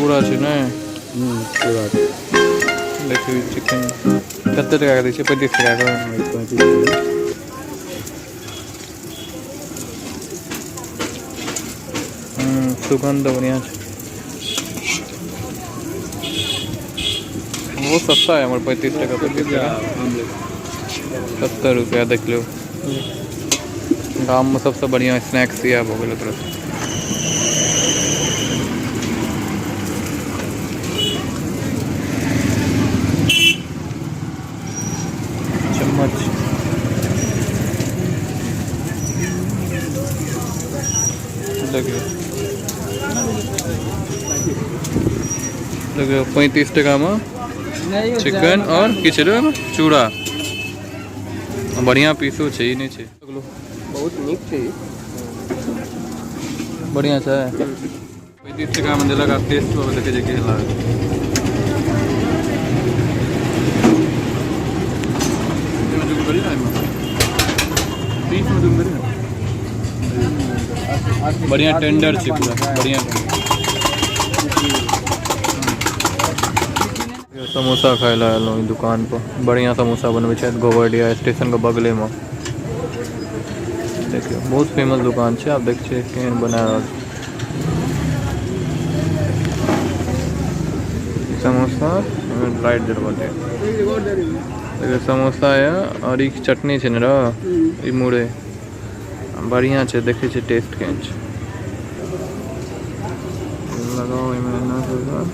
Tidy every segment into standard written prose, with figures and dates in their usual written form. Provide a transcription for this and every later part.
चूड़ा छै ने? चूड़ा। देखियौ, चिकन कते टका के दै छै? 35 टका के? 35 टका। सुगंध बढ़िया छै। बहुत सस्ता है हमर, 35 टका, 35 टका, 70 रुपया। देख लो, गाममे सबसँ बढ़िया स्नैक्स इएह भऽ गेल ओकरा। चम्मच देखियौ, देखियौ, 35 टकामे चिकन और की छै रे? चूड़ा। बढ़िया पीसो छै, ई नहि छै। बहुत नीक छै। बढ़िया छै। 35 टकामे देलक। आब टेस्ट कऽ देखै छै केहन लागल। एहिमे जुम करी ने, एहिमे पीसमे जुम करी ने। बढ़िया टेंडर छै पूरा, बढ़िया। समोसा खाय लए एलहुँ ई दुकान पर। बढ़िया समोसा बनबै छथि, गोबरडिया स्टेशनके बगलेमे। देखियौ, बहुत फेमस दुकान छै। आब देख छियै केहन बना रहल छै समोसा। लाइट जरबऽ दे। देखियौ, समोसा यऽ और ई चटनी छै ने रौ, ई मुरई। बढ़िया छै। देखै छियै टेस्ट केहन छै। लगाओ एहिमे एना कऽ कऽ।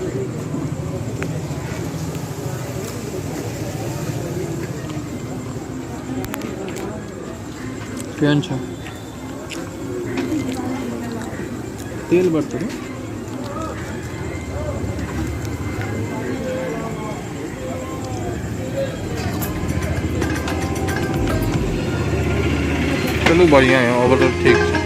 केहन छै? तेल बड़ छै। चलू, बढ़िया है। ओवरऑल ठीक छै।